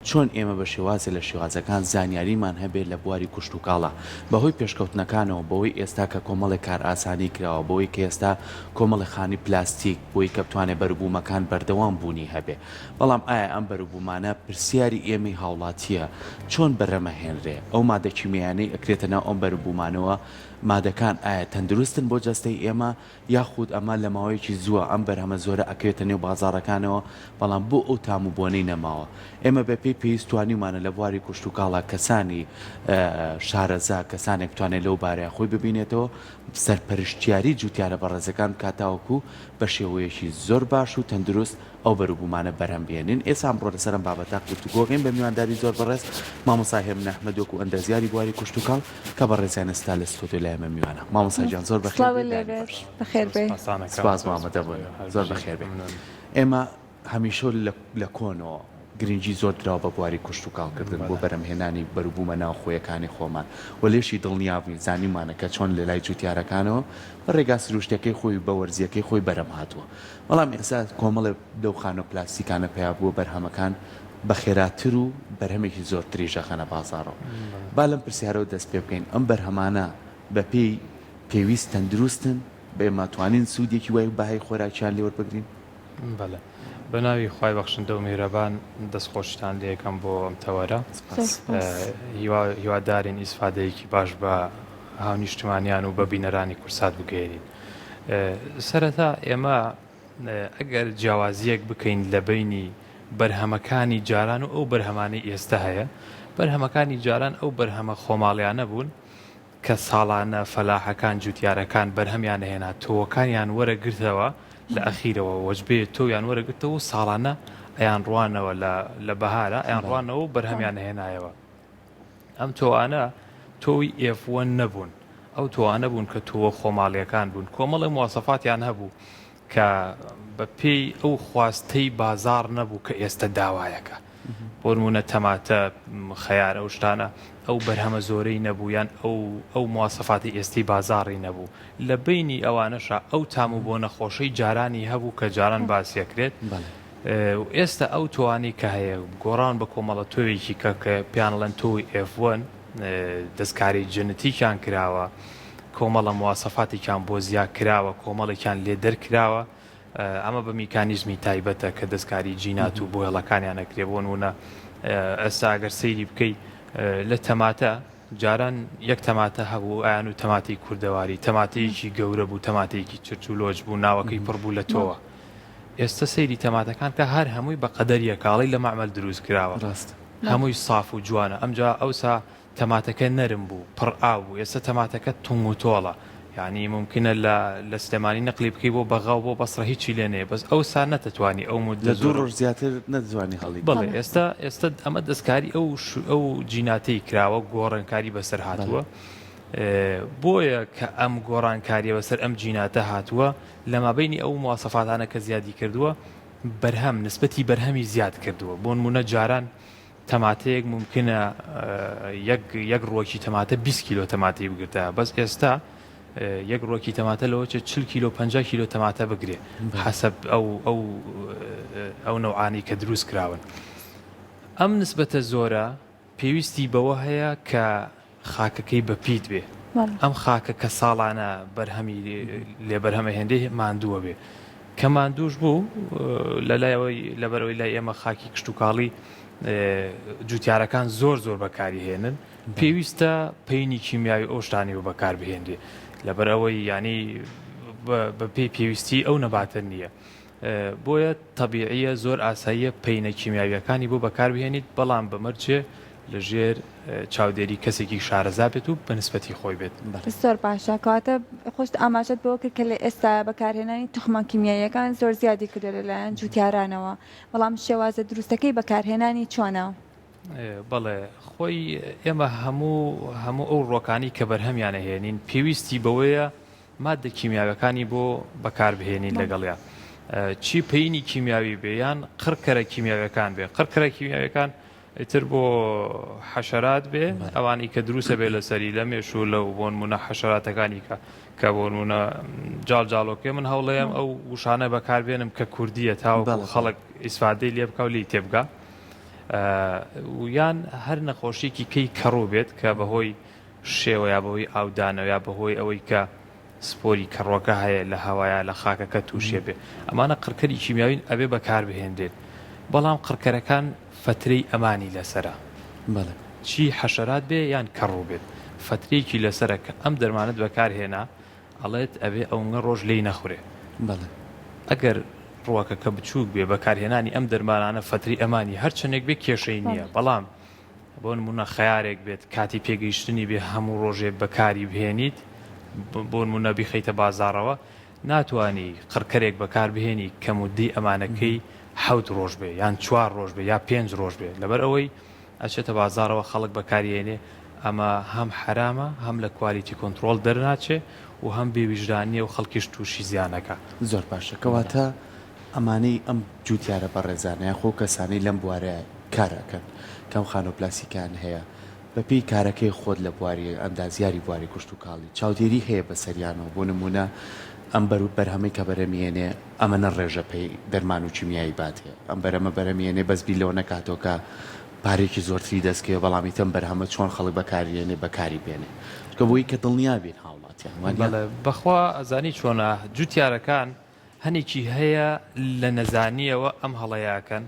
چۆن ئێمە بە شێوازێ لە شێوازەکان زانیاریمان هەبێ لە بواری کوشتوکاڵا بە هۆی پێشکەوتنەکانەوە بەوەی ئێستا کە کۆمەڵێک کارئاسانی کراوە بەوەی کە ئێستا کۆمەڵێ خانی پلاستیک بۆی کە بتوانێ بەروبوومەکان بەردەوام بوونی هەبێ بەڵام ئایا ئەم بەروبوومانە پرسیاری ئێمەی هاوڵاتییە چۆن بەرەمەهێنرێ ئەو مادە کیمیایانەی ئەکرێتە ناو ئەم بەروبوومانەوە مادەکان ئایا تەندروستن بۆ جەستەی ئێمە یاخود ئەمە لە ماوەیەکی زووە ئەم بەرهەمە زۆرە ئەکەوێتە نێو بازاڕەکانەوە، بەڵام بۆ ئەو تام و بۆنەی نەماوە. ئێمە بە پێی پێویست توانیومانە لە بواری کوشتوکاڵا کەسانی شارەزا، کەسانێک بتوانێت لەو بارەیە خۆی ببینێتەوە، سەرپەرشتیاری جوتیارە بەڕێزەکان بکات تاوەکو بە شێوەیەکی زۆر باش و تەندروست ئەو بەروبوومانە بەرهەم بهێنین. ئێستا ئەمڕۆ لەسەر ئەم بابەتە گفتوگۆ ئەکەین بە میوانداری زۆر بەڕێز مامۆستا هێمن ئەحمەد وەکو ئەندازیاری بواری کوشتوکاڵ کە بەڕێزیان ئێستا لە ستۆدیۆ لای ئێمە میوانە. مامۆستا گیان زۆر بەخێر سڵاوت بێی لێ دانی بێت بەش. بەخێر بێی. سپاس بۆ ئامادەبوون. زۆر بەخێر بێی. ئێمە هەمیشە لە کۆنەوە گرنگی زۆر دراوە بە بواری کوشتوکاڵ کردن بۆ بەرهەمهێنانی بەروبوومە ناوخۆیەکانی خۆمان و لێشی دڵنیا بووین زانیومانە کە چۆن لە لای جوتیارەکانەوە بە ڕێگا سروشتیەکەی خۆی و بە وەرزیەکەی خۆی بەرهەم هاتووە بەڵام ئێستا کۆمەڵێ لەو خانووە پلاستیکانە پەیا بووە بەرهەمەکان بە خێراتر و بەرهەمێکی زۆرتریش ئەخەنە بازاڕەوە. با لەم پرسیارەوە دەست پێ بکەین، ئەم بەرهەمانە بە پێی پێویست تەندروستن؟ ئێمە توانین سوودێکی وای بەهای خۆراکیان لێ وەربگرین؟ بەڵێ. بە ناوی خوای بەخشندە و میهرەبان دەست خۆشیتان لێ ئەکەم بۆ ئەم تەوەرە. زۆر سوپاس. هیوا هیوادارین ئیسفادەیەکی باش بە هاونیشتمانیان و بە بینەرانی کوردسات بگەیەنین. سەرەتا ئێمە ئەگەر جیاوازییەک بکەین لە بەینی بەرهەمەکانی جاران و ئەو بەرهەمانەی ئێستا هەیە، بەرهەمەکانی جاران ئەو بەرهەمە خۆماڵیانە بوون کە ساڵانە فەلاحەکان، جوتیارەکان بەرهەمیان ئەهێنا، تۆوەکانیان وەرەگرتەوە لە ئەخیرەوە وەجبەیە تۆویان وەرەگرتەوە و ساڵانە ئەیانڕوانەوە لە بەهارا ئەیانڕوانەوە و بەرهەمیان ئەهێنایەوە. ئەم تۆوانە تۆوی ئێف وەن نەبوون، ئەو تۆوانە بوون کە تۆوە خۆماڵییەکان بوون، کۆمەڵێ مواسەفاتیان هەبوو کە بە پێی ئەو خواستەی بازاڕ نەبوو کە ئێستە داوایەکە. بۆ نموونە تەماتە، خەیار ئەو شتانە ئەو بەرهەمە زۆرەی نەبوو یان ئەو ئەو مواسەفاتی ئێستەی بازاڕی نەبوو. لە بەینی ئەوانەشا ئەو تام و بۆنە خۆشەی جارانی هەبوو کە جاران باسی ئەکرێت. و ئێستا ئەو تۆوانەی کە هەیە گۆڕاون بە کۆمەڵە تۆوێکی کە کە پێیان ئەڵێن تۆوی ئێف وەن دەستکاری جێنتیکیان کراوە کۆمەڵە مواسەفاتێکیان بۆ زیا کراوە کۆمەڵێکیان لێ دەرکراوە ئەمە بە میکانیزمی تایبەتە کە دەستکاری جینات و بۆیەڵەکانیان ئەکرێ بۆ نمونە ئێستا ئەگەر سەیری بکەی لە تەماتە جاران یەک تەماتە هەبوو ئەیان و تەماتەی کوردەواری تەماتەیەکی گەورە بوو تەماتەیەکی چرچ و لۆچ بوو ناوەکەی پڕ بوو لە تۆوە ئێستە سەیری تەماتەکان کە هەر هەمووی بە قەدەر یەکاڵی لە مەعمەل دروست کراوە ڕاستە. هەمووی ساف و جوانە ئەمجا ئەوسا تەماتەکە نەرم بوو پڕ ئاو بوو ئێستە تەماتەکە تونگ و تۆڵە یانی مومکینە لە لە سلێمانی نەقلی بکەی بۆ بەغا و بۆ بەسڕە هیچی لێ نەیە بەس ئەوسا نەتەتوانی ئەو موددە لە دوو زۆرە ڕۆژ زیاتر نەتتوانی هەڵی بەڵێ بگری. ئێستا ئێستا ئەمە دەستکاری ئەو ئەو جیناتەی کراوە گۆڕانکاری بەسەر بەڵێ. هاتووە بۆیە کە ئەم گۆڕانکاریە بەسەر ئەم جیناتە هاتووە لە مابەینی ئەو مواسەفاتانە کە زیادی کردووە بەرهەم نسبەتی بەرهەمی زیاد کردووە بۆنمونە جاران تەماتەیەک مومکنە یەک یەک ڕوەکی تەماتە 20 کیلۆ تەماتەی بگرتایە بەس ئێستا یەک ڕوەکی تەماتە لەوە چێ 40 کیلۆ 50 کیلۆ تەماتە بگرێ حەسەب ئەو ئەو ئەو نەوعانەی کە دروست کراون ئەم نسبەتە زۆرە پێویستی بەوە هەیە کە خاکەکەی بە پیت بێ ئەم خاکە کە ساڵانە بەرهەمی لێ بەرهەمەهێنرێ ماندووە بێ کە ماندووش بوو لە لایەوەی لەبەرەوەی لای ئێمە خاکی کشتتوکاڵی جوتیارەکان زۆر زۆر بەکاری هێنن پێویستە پەینی کیمیاوی ئەو شتانی و بەکار بهێنرێ لەبەر ئەوەی ینی بە پێی پێویستی ئەو نەباتە نییە. بۆیە تەبیعیە زۆر ئاساییە پەینە کیمیاویەکانی بۆ بەکاربهێنیت بەڵام بە مەرجێ لە ژێر چاودێری کەسێکی شارەزا بێت و بە نسبەتی خۆی بێت. زۆر باشە کەواتە خۆشت ئاماژەت بەوە کرد کە لە ئێستایا بەکارهێنانی توخمە کیمیاییەکان زۆر زیادی کردوە لەلایەن جوتیارانەوە بەڵام شێوازە دروستەکەی بەکارهێنانی چۆنە؟ بەڵێ خۆی ئێمە هەموو هەموو ئەو ڕۆکانی کە بەرهەمیان ئەهێنین پێویستی بەوەیە ماددە کیمیاویەکانی بۆ بەکار بهێنین لەگەڵیا چی پەینی کیمیاوی بێ یان قڕکەرە کیمیاویەکان بێ قڕکەرە کیمیاویەکان ئیتر بۆ حەشەرات بێ ئەوانەی کە دروستە بێ لەسەری لە مێش و لەو بۆن مونە حەشەراتەکانی کە کە بۆ نمونە جاڵ جاڵۆکێ من هەوڵەیەم ئەو وشانە بەکاربێنم کە کوردیە تاوەکو خەڵک ئیسفادەی لێ بکا و لێی تێبگا. و یان هەر نەخۆشیەکی کەی کەڕوو بێت کە بەهۆی شێوە یا بەهۆی ئاودانەوە یا بەهۆی ئەوەی کە سپۆری کەڕوەکە هەیە لە هەوایا لە خاکەکە تووشێ بێ ئەمانە قڕکەری کیمیاوین ئەبێ بەکار بهێنرێن بەڵام قڕکەرەکان فەترەی ئەمانی لەسەرە بەڵێ. چی حەشەرات بێ یان کەڕوو بێت فەترەیەکی لەسەرە کە ئەم دەرمانەت بەکار هێنا ئەڵێت ئەبێ ئەونگە ڕۆژ لێی نەخورێ. بەڵێ. ئەگەر ڕوەکەکە بچووک بێ بەکارهێنانی ئەم دەرمانانە فەترەی ئەمانی هەر چەندێک بێ کێشەی نییە بەڵام بۆ نموونە خەیارێک بێت کاتی پێگەیشتنی بێ هەموو ڕۆژێ بەکاری بهێنیت بۆ نموونە بیخەیتە بازاڕەوە ناتوانی قڕکەرێک بەکار بهێنی کە موددەی ئەمانەکەی حەوت ڕۆژ بێ یان چوار ڕۆژ بێ یا پێنج ڕۆژ بێ لەبەر ئەوەی ئەچێتە بازاڕەوە خەڵک بەکاری ئەینێ ئەمە هەم حەرامە هەم لە quality control دەرناچێ و هەم بێ ویژدانیە و خەڵکیش توشی زیان ئەکا. زۆر باشە کەواتە ئەمانەی ئەم جوتیارە بەڕێزانە یاخۆ ئەو کەسانەی لەم بوارە کار ئەکەن کەم خانوو پلاسیکیان هەیە بەپێی کارەکەی خۆت لە بواری ئەندازیاری بواری کشتوکاڵی چاودێری هەیە بەسەریانەوە بۆ نمونە ئەم بەرو بەرهەمەی کە بەرەمیێنێ ئەمەنە ڕێژە پێی دەرمان و کیمیایی باتێ ئەم بەرەمە بەرەمیێنێ بەس بیر لەوە نەکاتەوە کە پارەیەکی زۆرتری دەست کەوێ بەڵام ئیتر ئەم بەرهەمە چۆن خەڵک بەکاری یەنێ بەکاری بێنێ چونکە بۆی کە دڵنیا بین هاوڵاتیان وانیە؟ بەڵێ بەخوا ئەزانی چۆنە جوتیارەکان هەنێکی هەیە لە نەزانیەوە ئەم هەڵەیە ئەکەن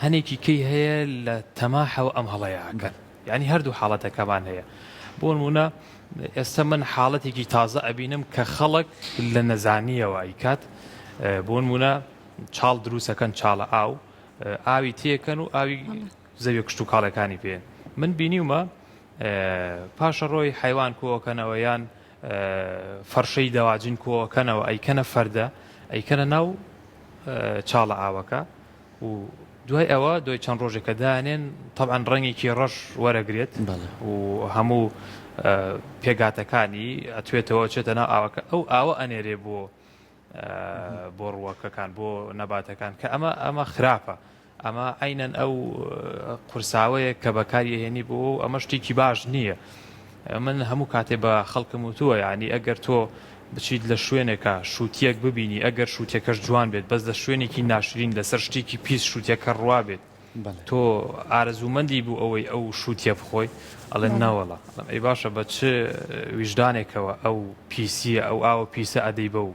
هەنێکی کەی هەیە لە تەماحەوە ئەم هەڵەیە ئەکەن یعنی هەردوو حاڵەتەکەمان هەیە بۆ نمونە ئێستا من حاڵەتێکی تازە ئەبینم کە خەڵک لە نەزانیەوە ئەیکات بۆ نمونە چاڵ دروستەکەن چاڵە ئاو ئاوی تێکەن و ئاوی زەویە کشتوکاڵەکانی پێ من بینیومە پاشەڕۆی حیوان کۆکەنەوە یان فەرشەی دەواجن کۆکەنەوە ئەیکەنە فەردە ئەیکەنە ناو چاڵە ئاوەکە و دوای ئەوە دوای چەند ڕۆژێکە دانێن تەبعەن ڕەنگێکی ڕەش وەرەگرێت و هەموو پێگاتەکانی ئەتوێتەوە چێتە ناو ئاوەکە ئەو ئاوە ئەنێرێ بۆ بۆ ڕووەکەکان بۆ نەباتەکان کە ئەمە ئەمە خراپە ئەمە عەینەن ئەو قورساوەیە کە بەکاری ئەهێنی بۆ و ئەمە شتێکی باش نییە من هەموو کاتێ بە خەڵکم وتووە یعنی ئەگەر تۆ بچیت لە شوێنێکە شووتیەک ببینی ئەگەر شووتەکەش جوان بێت بەس لە شوێنێکی ناشرین لەسەر شتێکی پیس شووتەکە ڕوا بێت تۆ ئارەزوومەندی بوو ئەوەی ئەو شووتیە بخۆی ئەڵێن نەوەڵا ئەی باشە بە چ ویژدانێکەوە ئەو پیسیە ئەو ئاوە پیسە ئەدەی بەو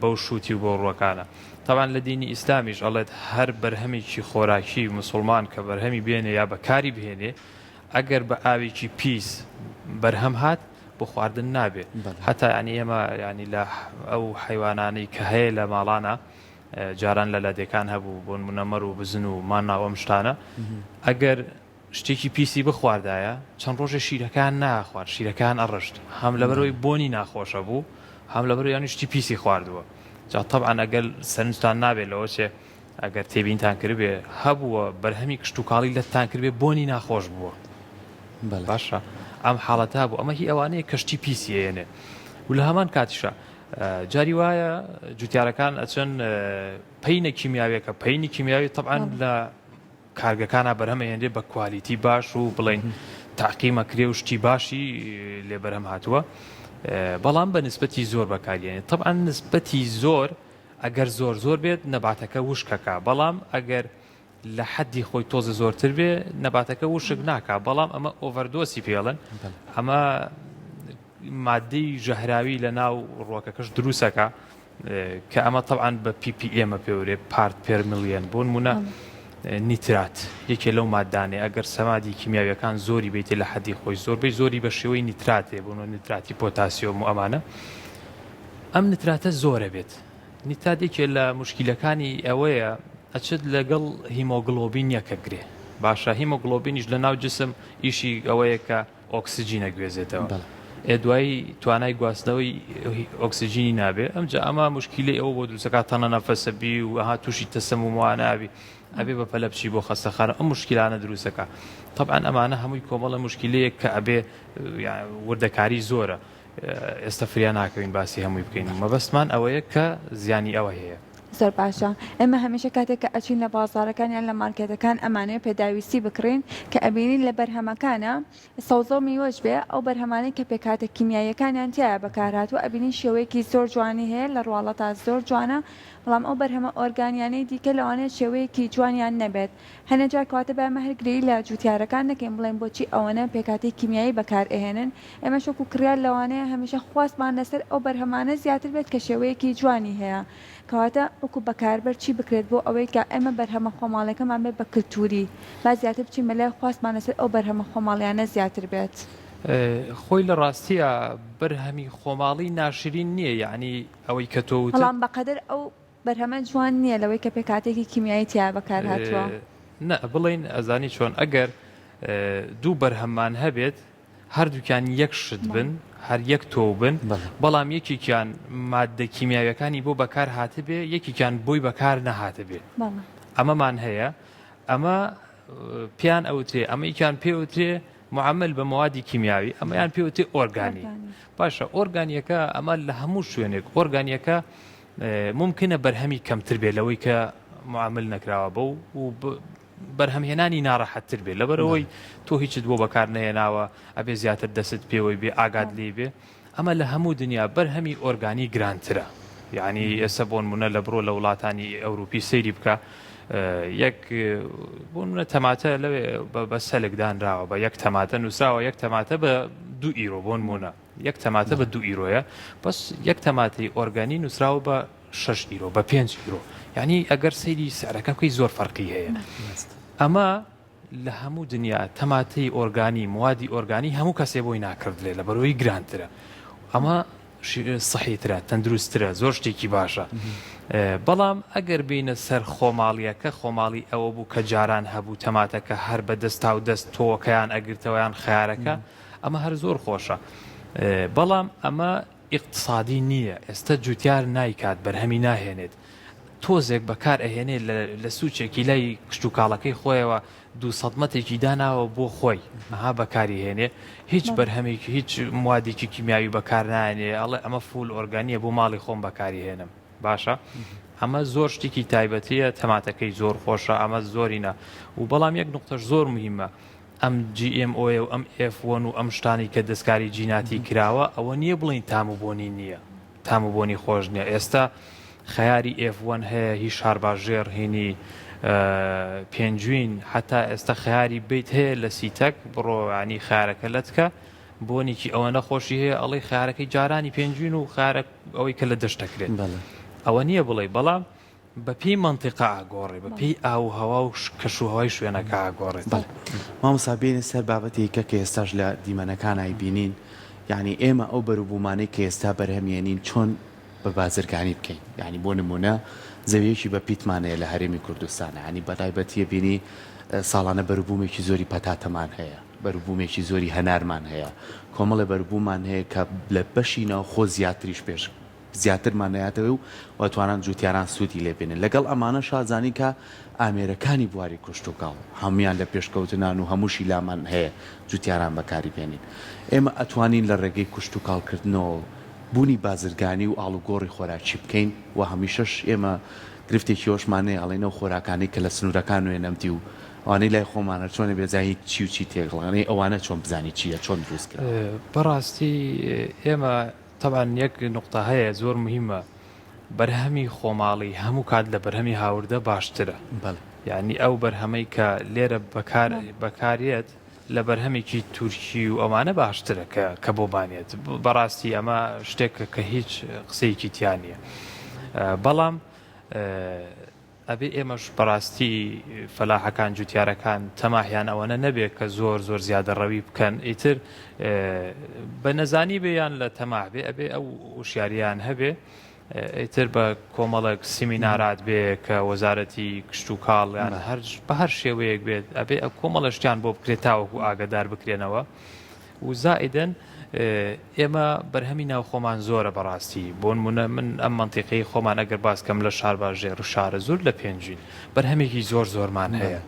بەو شووتی و بەو ڕووەکانە. تەبعەن لە دینی ئیسلامیش ئەڵێت هەر بەرهەمێکی خۆراکی موسوڵمان کە بەرهەمی بێنێ یا بەکاری بهێنێ ئەگەر بە ئاوێکی پیس بەرهەم هات بۆ خواردن نابێ. هەتا یانی ئێمە یانی لە ئەو حەیوانانەی کە هەیە لە ماڵانا جاران لە لادێکان هەبوو بۆ نموونە مەڕ و بزن و مانگا و ئەم شتانە ئەگەر شتێکی پیسی بخواردایە چەند ڕۆژێ شیرەکەیان ناخوارد شیرەکەیان ئەڕشت هەم لەبەرەوەی بۆنی ناخۆشە بوو هەم لەبەر یانی شتی پیسی خواردووە جا تەبعەن ئەگەر سەرنجتان نابێت لەوە چێ ئەگەر تێبینتان کردبێ هەبووە بەرهەمی کشتوکاڵی لەتتان کردبێ بۆنی ناخۆش بووە باشە ئەم حاڵەتە بوو ئەمە هی ئەوانەیە کەشتی پیسی ئێنێ و لە هەمان کاتیشە جاری وایە جوتیارەکان ئەچن پەینە کیمیاویەکە پەینی کیمیاوی طبعا لە کارگەکانا بەرهەم ئەهێنرێ بە quality باش و بڵێین تاقیم ئەکرێ و شتی باشی لێ بەرهەم هاتووە بەڵام بە نسبەتی زۆر بەکاریێنێت طبعا نسبەتی زۆر ئەگەر زۆر زۆر بێت نەباتەکە وشکەکە بەڵام ئەگەر لە حەدی خۆی تۆزە زۆرتر بێ نەباتەکە وشک ناکا بەڵام ئەمە overdose ی پێڵن ئەمە مادەی ژەهراوی لە ناو ڕوەکەکەش دروستەکە کە ئەمە تەبعەن بە ppm ە پێورێ part per million بۆ نمونە نیترات یەکێ لەو مادانێ ئەگەر سەمادی کیمیاویەکان زۆری بیتێ لە حەدی خۆی زۆربەی زۆری بە شێوەی نیتراتێ بۆ نیتراتی پۆتاسیۆم و ئەمانە ئەم نیتراتە زۆرە بێت نیترات یەکێ لە مشکلەکانی ئەوەیە ئەچێت لەگەڵ هیمۆگڵۆبین یەکە گرێ باشە هیمۆگڵۆبینیش لە ناو جسم ئیشی ئەوەیە کە ئۆکسجین ئەگوێزێتەوە ئێ دوایی توانای گواستنەوەی ئۆکسجینی نابێ ئەمجا ئەمە مشکیلەی ئەوە بۆ دروستەکە تەنە نەفەسە بی و ئەها تووشی تەسەموم وانە ئەبی ئەبێ بە پەلە بچی بۆ خەستەخانە ئەم مشکیلانە دروستەکە طبعا ئەمانە هەمووی کۆمەڵە مشکیلەیەک کە ئەبێ وردەکاری زۆرە ئێستا فریا ناکەوین باسی هەمووی بکەین مەبەستمان ئەوەیە کە زیانی ئەوە هەیە. زۆر باشە ئێمە هەمیشە کاتێک کە ئەچین لە بازاڕەکان یان لە مارکێتەکان ئەمانەوێ پێداویستی بکڕین کە ئەبینین لە بەرهەمەکانە سەوزە و میوەش بێ ئەو بەرهەمانەی کە پێکهاتە کیمیاییەکانیان تیایا بەکارهاتووە ئەبینین شێوەیەکی زۆر جوانی هەیە لە ڕواڵەتا زۆر جوانە بەڵام ئەو بەرهەمە ئۆرگانیانەی دیکە لەوانەیە شێوەیەکی جوانیان نەبێت هەنێ جار کەواتە با ئێمە هەر گلەیی لە جوتیارەکان نەکەین بڵێین بۆچی ئەوەنە پێکهاتەی کیمیایی بەکار ئەهێنن ئێمەش وەکو کڕیار لەوانەیە هەمیشە خواستمان لەسەر ئەو بەرهەمانە زیاتر بێت کە شێوەیەکی جوانی هەیە کەواتە وەکو بەکاربەر چی بکرێت بۆ ئەوەی کە ئێمە بەرهەمە خۆماڵیەکەمان بێت بە کلتوری با زیاتر بچین بە لای خواستمان لەسەر ئەو بەرهەمە خۆماڵیانە زیاتر بێت. خۆی لە ڕاستیا بەرهەمی خۆماڵی ناشرین نییە یەعنی ئەوەی کە تۆ وتت. بەڵام بەقەدەر ئەو بەرهەمە جوان نییە لەوەی کە پێکهاتەیەکی کیمیایی تیا بەکار هاتووە. نا بڵێین ئەزانی چۆن ئەگەر دوو بەرهەممان هەبێت هەردووکیان یەک شت بن هەر یەک تۆو بن بەڵام یەکێکیان ماددە کیمیاویەکانی بۆ بەکار هاتبێ یەکێکیان بۆی بەکار نەهاتبێ ئەمەمان هەیە ئەمە پێیان ئەوترێ ئەمەیکیان پێوترێ معامل بە موادی کیمیاوی ئەمەیان پێوتێ ئۆرگانی باشە ئۆرگانیەکە ئەمە لە هەموو شوێنێک ئۆرگانیەکە ممکنە بەرهەمی کەمتر بێ لەوەی کە معامل نەکراوە بەو و بەرهەمهێنانی ناڕەحەتتر بێ لەبەرئەوەی تۆ هیچت بۆ بەکار نەهێناوە ئەبێ زیاتر دەستت پێوەی بێ ئاگات لێی بێ ئەمە لە هەموو دنیا بەرهەمی ئۆرگانی گرانترە یعنی ئێستا بۆ نمونە لە بڕۆ لە وڵاتانی ئەوروپی سەیری بکە یەک بۆ نمونە تەماتە لەوێ بە سەلک دانراوە بە یەک تەماتە نووسراوە یەک تەماتە بە دوو ئیرۆ بۆ نمونە یەک تەماتە بە دوو ئیرۆیە بەس یەک تەماتەی ئۆرگانی نووسراوە بە شەش ئیرۆ بە پێنج ئیرۆ یعنی ئەگەر سەیری سعرەکە بکەی زۆر فەرقی هەیە ئەمە لە هەموو دنیا تەماتەی ئۆرگانی موادی ئۆرگانی هەموو کەسێ بۆی ناکردرێ لە بەرەوەی گرانترە ئەمە سەحیترە تەندروستترە زۆر شتێکی باشە بەڵام ئەگەر بینە سەر خۆماڵیەکە خۆماڵی ئەوە بوو کە جاران هەبوو تەماتەکە هەر بە دەستا و دەست تۆوەکەیان ئەگرتەوەیان خیارەکە ئەمە هەر زۆر خۆشە بەڵام ئەمە ئیقتسادی نییە ئێستە جوتیار نایکات بەرهەمی ناهێنێت تۆزێک بەکار ئەهێنێ لە سوچێکی لای کشتوکاڵەکەی خۆیەوە 200 مەتێکی داناوە بۆ خۆی ئەها بەکاری هێنێ هیچ بەرهەمێکی هیچ موادێکی کیمیاوی بەکار نایەنێ ئەڵێ ئەمە full ئۆرگانیە بۆ ماڵی خۆم بەکاری هێنم باشە ئەمە زۆر شتێکی تایبەتیە تەماتەکەی زۆر خۆشە ئەمە زۆرینە و بەڵام یەک نقطەش زۆر مهمە ئەم GMO و ئەم F one و ئەم شتانەی کە دەستکاری جیناتی کراوە ئەوە نییە بڵێین تام و بۆنی نییە تام و بۆنی خۆش نییە ئێستا خەیاری F one هەیە هی شارباژێڕ هینی پێنجوین حتا ئێستا خەیاری بیت هەیە لە سیتەک بڕۆ ینی خارەکە لەتکە بۆنێکی ئەوە نەخۆشی هەیە ئەڵێ خارەکەی جارانی پێنجوین و خارە ئەوەی کە لە دەشت دەکرێت ئەوە نییە بڵێ بەڵام بە پێی مەنتیقە ئەگۆڕێ، بە پێی ئاو و هەوا و کەش و هەوای شوێنەکە ئەگۆڕێت. بەڵێ مامۆستا بێینە سەر بابەتێکە کە ئێستاش لە دیمەنەکانا ئەیبینین یانی ئێمە ئەو بەروبوومانەی کە ئێستا بەرهەم یەنین چۆن بە بازرگانی بکەین یانی بۆ نموونە زەویەکی بە پیتمان هەیە لە هەرێمی کوردستان یانی بە تایبەتی ئەبینی ساڵانە بەروبوومێکی زۆری پەتاتەمان هەیە بەروبوومێکی زۆری هەنارمان هەیە کۆمەڵێ بەروبوومان هەیە کە لە بەشی ناوخۆ زیاتریش پێش زیاترمان نەیاتەوێ و وەتوانان جوتیاران سوودی لێ بینن لەگەڵ ئەمانەشا زانی کە ئامێرەکانی بواری کشتوکاڵ هەموویان لە پێشکەوتنان و هەمووشی لامان هەیە جوتیاران بەکاری بێنین ئێمە ئەتوانین لە ڕێگەی کوشتوکاڵ کردنەوە بوونی بازرگانی و ئاڵوگۆڕی خۆراکی بکەین و هەمیشەش ئێمە گرفتێکی ئەوشمان هەیە ئەڵێین ئەو خۆراکانەی کە لە سنوورەکان وێنەمتی و ئەوانەی لای خۆمان هەرچۆنە بێ زانی چی و چی تێکەڵانەی ئەوانە چۆن بزانی چییە چۆن دروست کراوە. بەڕاستی ئێمە تەبعەن یەک نوقتە هەیە زۆر مهمە بەرهەمی خۆماڵی هەموو کات لە بەرهەمی هاوردە باشترە بەڵێ. یعنی ئەو بەرهەمەی کە لێرە بەکار بەکارێت لە بەرهەمێکی تورکی و ئەمانە باشترە کە کە بۆمانێت بەڕاستی ئەمە شتێکە کە هیچ قسەیەکی تیا نییە بەڵام ئەبێ ئێمەش بەڕاستی فەلاحەکان جوتیارەکان تەماحیان ئەوەنە نەبێ کە زۆر زۆر زیادەڕەوی بکەن ئیتر بە نەزانی بێ یان لە تەماح بێ ئەبێ ئەو وشیاریان هەبێ ئیتر بە کۆمەڵێک سیمینارات بێ کە وەزارەتی کشتوکاڵ یان هەر بە هەر شێوەیەک بێت ئەبێ ئەو کۆمەڵە شتیان بۆ بکرێت تاوەکو ئاگادار بکرێنەوە. و زائیدەن ئێمە بەرهەمی ناوخۆمان زۆرە بەڕاستی بۆنمونە من ئەم مەنتیقەی خۆمان ئەگەر باس کەم لە شارباژێڕ و شارەزوور لە پێنجوین بەرهەمێکی زۆر زۆرمان هەیە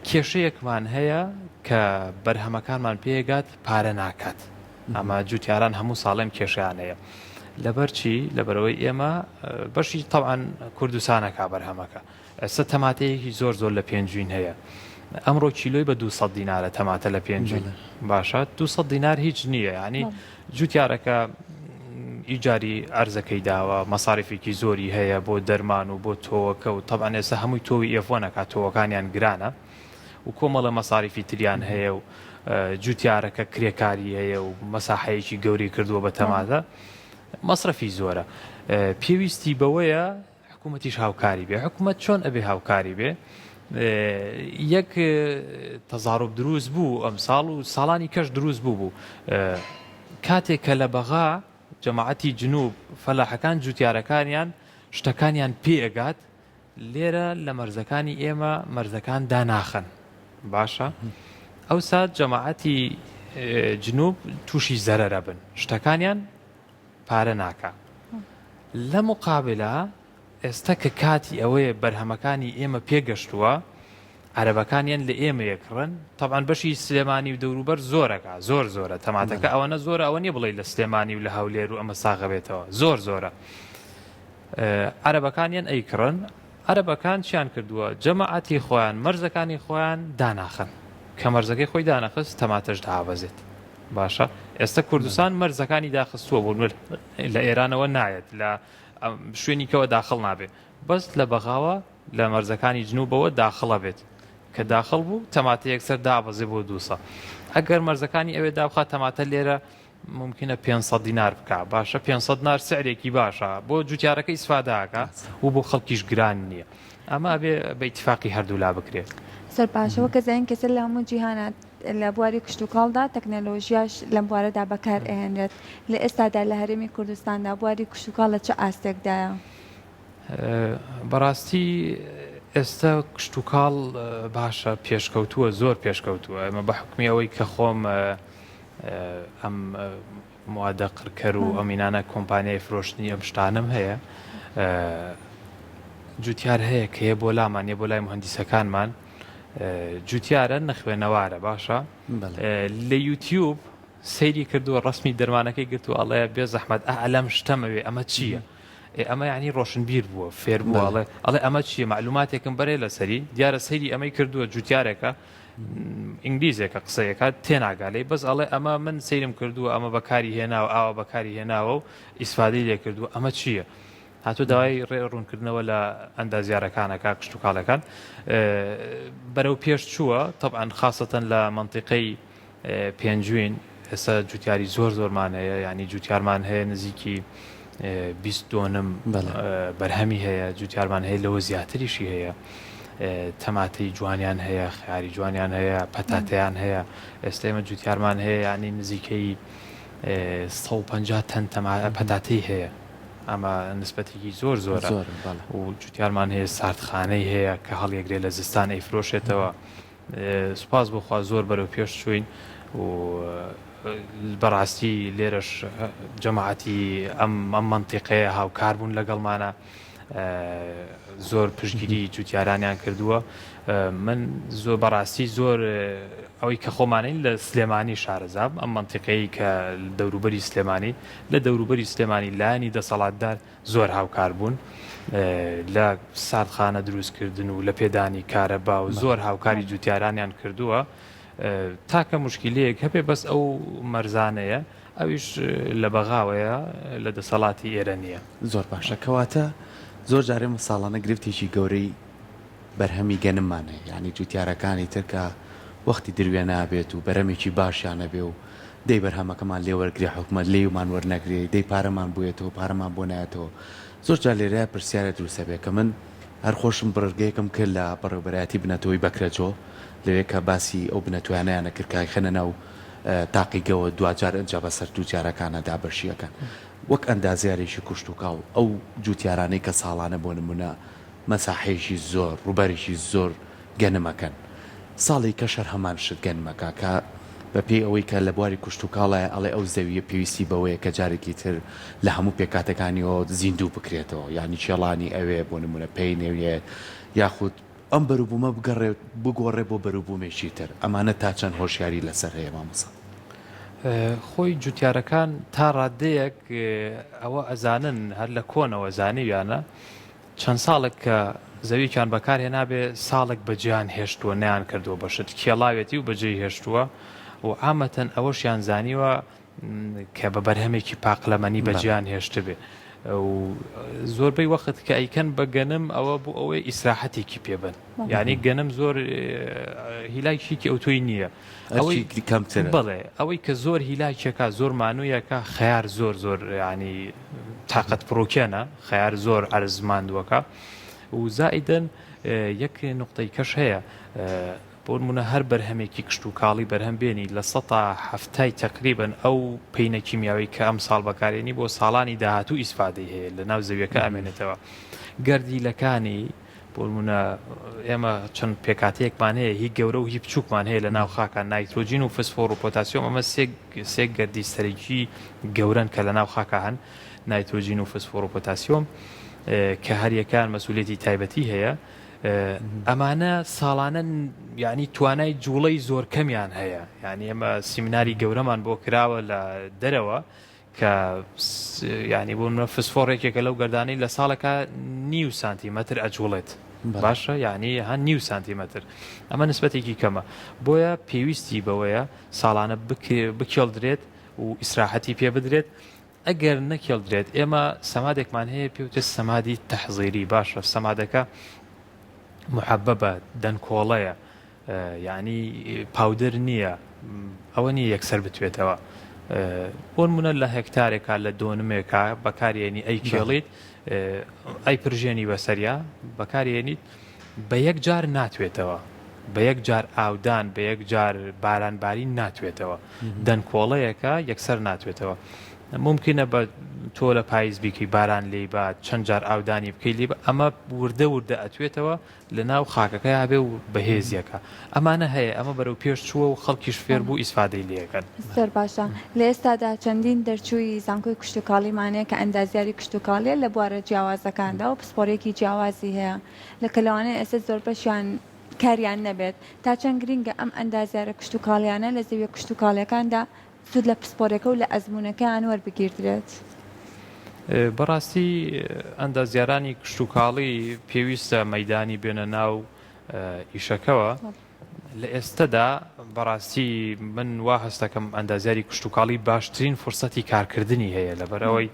کێشەیەکمان هەیە کە بەرهەمەکانمان پێگات پارە ناکات ئەمە جوتیاران هەموو ساڵێم کێشیان هەیە. لەبەر چی؟ لەبەرئەوەی ئێمە بەشی تەبعەن کوردستانەکا بەرهەمەکە. ئێستا تەماتەیەکی زۆر زۆر لە پێنجوین هەیە. ئەمڕۆ کیلۆی بە 200 دینارە تەماتە لە پێنجوین. باشە 200 دینار هیچ نییە یعنی جوتیارەکە ئیجاری ئەرزەکەی داوە مەساریفێکی زۆری هەیە بۆ دەرمان و بۆ تۆوەکە و تەبعەن ئێستا هەمووی تۆوی ئێفۆنەکە تۆوەکانیان گرانە و کۆمەڵە مەساریفی تریان هەیە و جوتیارەکە کرێکاری هەیە و مەساحەیەکی گەورەی کردووە بە تەماتە مەسرەفی زۆرە پێویستی بەوەیە حکوومەتیش هاوکاری بێ حکوومەت چۆن ئەبێ هاوکاری بێ یەک تەزاڕوب دروست بوو ئەم ساڵ و ساڵانی کەش دروست بوو بوو کاتێک کە لە بەغا جەماعەتی جنوب فەلاحەکان جوتیارەکانیان شتەکانیان پێگات لێرە لە مەرزەکانی ئێمە مەرزەکان داناخەن باشە ئەوسا جەماعەتی جنوب تووشی زەرەرە بن شتەکانیان پارە ناکا لە مقابلە ئێستا کە کاتی ئەوەیە بەرهەمەکانی ئێمە پێگەشتووە عەرەبەکانیان لە ئێمە یەکڕن تەبعەن بەشی سلێمانی و دەوروبەر زۆرەکە زۆر زۆرە تەماتەکە ئەوەنە زۆرە ئەوە نیە بڵێ لە سلێمانی و لە هەولێر و ئەمە ساغەبێتەوە زۆر زۆرە عەرەبەکانیان ئەیکڕن، عەرەبەکان چیان کردووە جەماعەتی خۆیان مەرزەکانی خۆیان داناخەن کە مەرزەکەی خۆی دانەخست تەماتەش دابەزێت باشە ئێستا کوردستان مەرزەکانی داخستووە بۆ لە ئێرانەوە نایەت لە شوێنی کەوە داخڵ نابێت بەس لە بەغاوە لە مەرزەکانی جنوبەوە داخڵە بێت کە داخڵ بوو تەماتە یەکسەر دابەزێ بۆ دووسە ئەگەر مەرزەکانی ئەوێ دابخات تەماتە لێرە مومکینە 500 دینار بکا باشە 500 دینار سعرێکی باشە بۆ جوتیارەکە ئیسفادە ئەکا و بۆ خەڵکیش گران نییە ئەمە ئەبێ بە ئیتفاقی هەردوولا بکرێت. زۆر باشە وەک ئەزانین کەسە لە هەموو جیهانا لە بواری کشتوکاڵدا تەکنەلۆژیاش لەم بوارەدا بەکار ئەهێنرێت لە ئێستادا لە هەرێمی کوردستاندا بواری کشتوکاڵ لە چ ئاستێکدایە؟ بەڕاستی ئێستا کشتوکاڵ باشە پێشکەوتووە زۆر پێشکەوتووە ئێمە بە حوکمی ئەوەی کە خۆم ئەم موادە قڕکەر و ئەمینانە کۆمپانیای فرۆشتنی ئەم شتانەم هەیە جوتیار هەیە کە یە بۆ لامان یە بۆ لای مهندیسەکانمان جوتیارە نەخوێنەوارە باشە لە یوتیوب سەیری کردووە ڕسمی دەرمانەکەی گرتووە ئەڵێ بێ زەحمەت ئەلەم شتەمەوێ ئەمە چییە؟ ئێ ئەمە یعنی ڕۆشنبیر بووە فێر بووە ئەڵێ ئەڵێ ئەمە چییە معلوماتێکم بەرێ لەسەری دیارە سەیری ئەمەی کردووە جوتیارێکە ئینگلیزێکە قسەیەکات تێناگا لێی بەس ئەڵێ ئەمە من سەیرم کردووە ئەمە بەکاری هێناوە ئاوا بەکاری هێناوە و ئیسفادەی لێ کردووە ئەمە چییە؟ هاتوو داوای ڕێ ڕوونکردنەوە لە ئەندازیارەکانەکە کشتتوکاڵەکان بەرەو پێش چووە طبعا خاصەتەن لە منطقەی پێنجوین ئێستا جوتیاری زۆر زۆرمان هەیە یانی جوتیارمان هەیە نزیکی 20 دۆنم بەرهەمی هەیە جوتیارمان هەیە لەوە زیاتریشی هەیە تەماتەی جوانیان هەیە خیاری جوانیان هەیە پەتاتەیان هەیە ئێستا ئێمە جوتیارمان هەیە ینی نزیکەی 150 تەن پەتاتەی هەیە ئەمە نسبەتێکی زۆر زۆرە و جوتیارمان هەیە ساردخانەی هەیە کە هەڵیەگرێ لە زستان ئەیفرۆشێتەوە سوپاس بۆ خوا زۆر بەرەو پێش چووین و بەڕاستی لێرەش جەماعەتی ئەم ئەم مەنتیقەیە هاوکار بوون لەگەڵمانە زۆر پشتگیری جوتیارانیان کردووە من زۆر بەڕاستی زۆر ئەوەی کە خۆمانین لە سلێمانی شارەزاب ئەم مەنتیقەیە کە دەوروبەری سلێمانی لە دەوروبەری سلێمانی لایەنی دەسەڵاتدار زۆر هاوکار بوون لە ساردخانە دروستکردن و لە پێدانی کارەبا و زۆر هاوکاری جوتیارانیان کردووە تاکە مشکلەیەک هەبێ بەس ئەو مەرزانەیە ئەویش لە بەغاوەیە لە دەسەڵاتی ئێرە نییە. زۆر باشە کەواتە زۆر جار ئێمە ساڵانە گرفتێکی گەورەی بەرهەمی گەنممان هەیە یانی جوتیارەکانی تر کە وەختی دروێنە بێت و بەرەمێکی باشیان هەبێ و دەی بەرهەمەکەمان لێ وەرگرێ حکومەت لێیمان وەرنەگرێ دەی پارەمان بوێتەوە پارەمان بۆ نایەتەوە زۆر جار لێرەیا پرسیارێ دروست ئەبێ کە من هەر خۆشم بڕگەیەکم کرد لە بەڕێوبەرایەتی بنەتەوەی بەکرەجۆ لەوێ کە باسی ئەو بنەتۆیانەیان ئەکرد کە ئەیخەنە ناو تاقیگەوە دواجار ئنجا بەسەر جوتیارەکانا دابەشی ئەکەن وەک ئەندازیارێکی کوشتوکاڵ ئەو جوتیارانەی کە ساڵانە بۆ نمونە مەساحەیەکی زۆر، ڕووبەرێکی زۆر گەنم ئەکەن. ساڵی کەش هەر هەمان شت گەنم ئەکا کە بە پێی ئەوەی کە لە بواری کوشتوکاڵایە ئەڵێ ئەو زەوییە پێویستی بەوەیە کە جارێکی تر لە هەموو پێکهاتەکانیەوە زیندوو بکرێتەوە یانی کێڵانی ئەوێ بۆ نموونە پەینەوێ یاخود ئەم بەروبوومە بگەڕێ بگۆڕێ بۆ بەروبوومێکی تر ئەمانە تا چەند هۆشیاری لەسەر هەیە مامۆستا؟ خۆی جوتیارەکان تا ڕاددەیەک ئەوە ئەزانن هەر لە کۆنەوە زانیویانە چەند ساڵێک کە زەویەکیان بەکار هێنابێ ساڵێک بەجێیان هێشتووە نەیان کردووە بە شت کێڵاوێتی و بەجێی هێشتووە و عامەتەن ئەوەشیان زانیوە کە بە بەرهەمێکی پاقلەمەنی بەجێیان هێشتبێ و زۆربەی وەخت کە ئەیکەن بە گەنم ئەوە بۆ ئەوەی ئیسراحەتێکی پێ بن یعنی گەنم زۆر هیلاکێکی ئەوتۆی نییە ئەوەی کەمتر بەڵێ ئەوەی کە زۆر هیلاکێکە زۆر مانوویەکە خەیار زۆر زۆر ینی تاقەت پڕوکێنە خەیار زۆر عەرز ماندووەکە و زائیدەن یەک نقطەی کەش هەیە بۆ نموونە هەر بەرهەمێکی کشتوکاڵی بەرهەم بێنی لە سەتا حەفتای تەقریبەن ئەو پەینە کیمیاوی کە ئەم ساڵ بەکارێنی بۆ ساڵانی داهاتوو ئیسفادەی هەیە لە ناو زەویەکە ئەمێنێتەوە گەردیلەکانی بۆ نموونە ئێمە چەند پێکاتەیەکمان هەیە هی گەورە و هی بچووکمان هەیە لە ناو خاکە نایترۆجین و فسفۆر و پۆتاسیۆم ئەمە سێ سێ گەردی سەرەکی گەورەن کە لە ناو خاکە هەن نایترۆجین و فسفۆر و پۆتاسیۆم کە هەریەکان مەسوولێتی تایبەتی هەیە ئەمانە ساڵانە یعنی توانای جوڵەی زۆر کەمیان هەیە یعنی ئێمە سیمیناری گەورەمان بۆ کراوە لە دەرەوە کە ینی بۆ منە فسفۆڕ یەکێکە لەو گەردانەی لە ساڵەکە نیو سانتیمەتر ئەجوڵێت باشە یعنی هە نیو سانتیمەتر ئەمە نسبەتێکی کەمە بۆیە پێویستی بەوەیە ساڵانە بکێڵدرێت و ئیسراحەتی پێ بدرێت ئەگەر نەکێڵدرێت ئێمە سەمادێکمان هەیە پێوترێت سەمادی تەحزیری باشە سەمادەکە محەبەبە دەنکۆڵەیە یعنی پاودەر نییە ئەوە نییە یەکسەر بتوێتەوە بۆ نمونە لە هێکتارێکا لە دۆنمێکا بەکارێنی ئەی کێڵیت ئەی پرژێنی بەسەریا بەکارێنیت بە یەک جار ناتوێتەوە، بە یەک جار ئاودان، بە یەک جار باران بارین ناتوێتەوە. دەنکۆڵەیەکە یەکسەر ناتوێتەوە. مومکینە بە تۆ لە پاییز بیکەی باران لێی بات، چەند جار ئاودانی بکەی لێی ئەمە وردە وردە ئەتوێتەوە لە ناو خاکەکەیا بێ و بەهێزیەکە. ئەمانە هەیە، ئەمە بەرەو پێش چووە و خەڵکیش فێر بوو ئیسفادەی لێ ئەکەن. زۆر باشە. لە ئێستادا چەندین دەرچووی زانکۆی کشتوکاڵیمان هەیە کە ئەندازیاری کشتوکاڵیە لە بوارە جیاوازەکاندا و پسپۆڕیەکی جیاوازی هەیە لە کە لەوانەیە ئێستا زۆربەشیان کاریان نەبێت تا چەند گرینگە ئەم ئەندازیارە کشتوکاڵیانە لە زەویە کشتوکاڵیەکاندا سوود لە پسپۆرەکە و لە ئەزموونەکەیان وەربگیردرێت؟ بەڕاستی ئەندازیارانی کشتوکاڵی پێویستە مەیدانی بێنە ناو ئیشەکەوە لە ئێستەدا بەڕاستی من وا هەستەکەم ئەندازیاری کشتوکاڵی باشترین فرسەتی کارکردنی هەیە لەبەر ئەوەی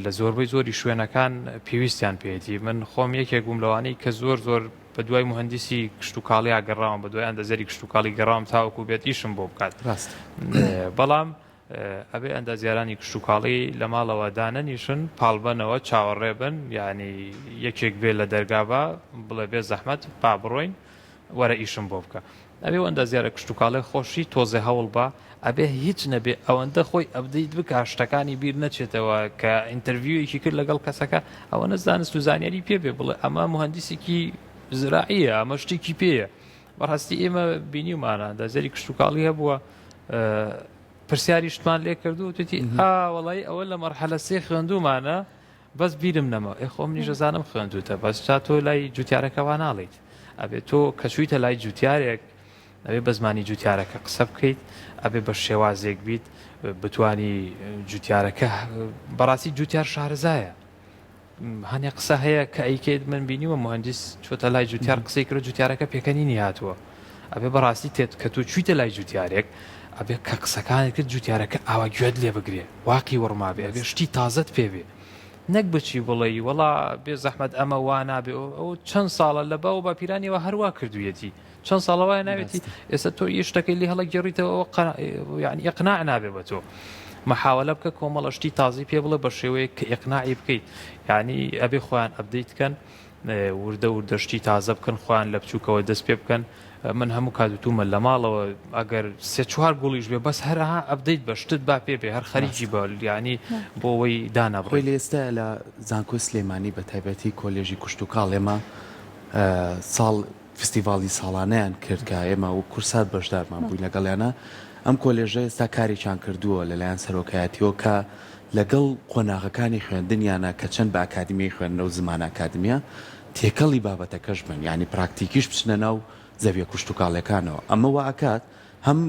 لە زۆربەی زۆری شوێنەکان پێویستیان پێیەتی من خۆم یەکێک بووم لەوانەی کە زۆر زۆر بە دوای مهندسی کشتوکاڵیا گەڕاوم بە دوای ئەندازیاری کشتوکاڵی گەڕاوم تاوەکو بێت ئیشم بۆ بکات ڕاست بەڵام ئەبێ ئەندازیارانی کشتوکاڵی لە ماڵەوە دانەنیشن پاڵبەنەوە چاوەڕێ بن یعنی یەکێک بێ لە دەرگا با بڵێ بێ زەحمەت با بڕۆین وەرە ئیشم بۆ بکە ئەبێ و ئەندازیارە کشتوکاڵێ خۆشی تۆزێ هەوڵ با ئەبێ هیچ نەبێ ئەوەندە خۆی update بکا شتەکانی بیر نەچێتەوە کە interview ێکی کرد لەگەڵ کەسەکە ئەوەنە زانست و زانیاری پێ بێ بڵێ ئەمە مهندسێکی زراعیە ئەمە شتێکی پێیە بەڕاستی ئێمە بینیومانە ئەندازیاری کشتوکاڵی هەبووە پرسیاری شتمان لێ کردو توتی ئا وەڵی ئەوە لە مەرحەلە سێ خوێندومانە بەس بیرم نەما ئێ خۆ منیش ئەزانم خوێندوتە بەس چا تۆ لای جوتیارەکە وا ناڵێیت ئەبێ تۆ کە چوویتە لای جوتیارێک ئەبێ بە زمانی جوتیارەکە قسە بکەیت ئەبێ بە شێوازێک بیت بتانی جوتیارەکە بەڕاستی جوتیار شارەزایە هەنێ قسە هەیە کە ئەیکەیت من بینیوە مهندس چۆتە لای جوتیار قسەی کرد جوتیارەکە پێکەنینی هاتووە ئەبێ بەڕاستی تێت کە تۆ چویتە لای جوتیارێک ئەبێ کە قسەکانت کرد جوتیارەکە ئاوا گوێت لێ بگرێ واقی وڕمابێ ئەبێ شتی تازەت پێ بێ نەک بچی بڵێی وەڵا بێ زەحمەت ئەمە وا نابێ ئەو چەند ساڵە لە باو و باپیرانیەوە هەر وا کردوویەتی چەند ساڵە وایە ناوێتی ئێستا تۆ یە شتەکەی لێ هەڵەگێڕیتەوە یعنی ئیقناع نابێ بە تۆ محاولە بکە کۆمەڵە شتی تازی پێ بڵێ بە شێوەیەک کە ئیقناعی بکەیت یعنی ئەبێ خۆیان update کەن وردە وردە شتی تازە بکەن خۆیان لە بچووکەوە دەست پێ بکەن من هەموو کات وتومە لە ماڵەوە ئەگەر سێ چوار گوڵیش بێ بەس هەرها update بە شتت با پێ بێ هەر خەریکی بە یعنی بۆ ئەوەی دانابڕی. خۆی لە ئێستا لە زانکۆی سلێمانی بە تایبەتی کۆلێژی کوشتوکاڵ ئێمە ساڵ فستیڤاڵی ساڵانەیان کرد کە ئێمە وەک کورسات بەشدارمان بووین لەگەڵیانە ئەم کۆلێژە ئێستا کارێکیان کردووە لەلایەن سەرۆکایەتیەوە کە لەگەڵ قۆناغەکانی خوێندنیانە کە چەند بە ئەکادیمیای خوێندنە و زمانە ئەکادمیە تێکەڵی بابەتەکەش بن یانی پراکتیکیش بچنە ناو زەویە کوشتوکاڵیەکانەوە ئەمە وا ئەکات هەم.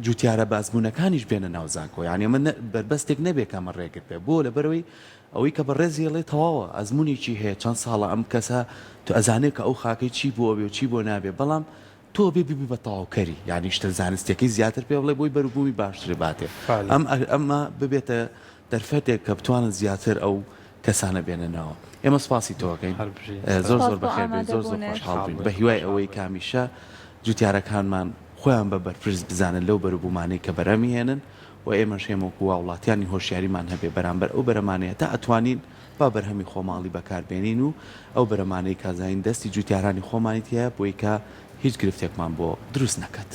جوتیارە بە ئەزموونەکانیش بێنە ناو زانکۆ یانی ئەمە بەربەستێک نەبێ کە ئەمە ڕێگر بێ بۆ لەبەرەوەی ئەوەی کە بەڕێزی ئەڵێ تەواوە ئەزموونێکی هەیە چەند ساڵە ئەم کەسە تو ئەزانێ کە ئەو خاکەی چی بۆ ئەبێ و چی بۆ نابێ بەڵام تۆ ئەبێ ببی بە تەواوکەری یانی شتە زانستیەکەی زیاتر پێ بڵێ بۆی بەروبوومی باشتر باتێ ئەم ئەمە ببێتە دەرفەتێک کە بتوانن زیاتر ئەو کەسانە بێنە ناوە ئێمە سپاسی تۆکەین زۆر زۆر بەخێر بێی زۆر زۆر خۆشحاڵ بووین بە هیوای ئەوەی کە هەمیشە جوتیارەکانمان خۆیان بە بەرپرس بزانن لەو بەروبوومانەی کە بەرهەمی هێنن و ئێمەش هێمە وەکو هاوڵاتیانی هۆشیاریمان هەبێ بەرامبەر ئەو بەرەمانەیە تا ئەتوانین با بەرهەمی خۆماڵی بەکار بێنین و ئەو بەرەمانەی کە زین دەستی جوتیارانی خۆمانی تیایە بۆی کە هیچ گرفتێکمان بۆ دروست نەکات.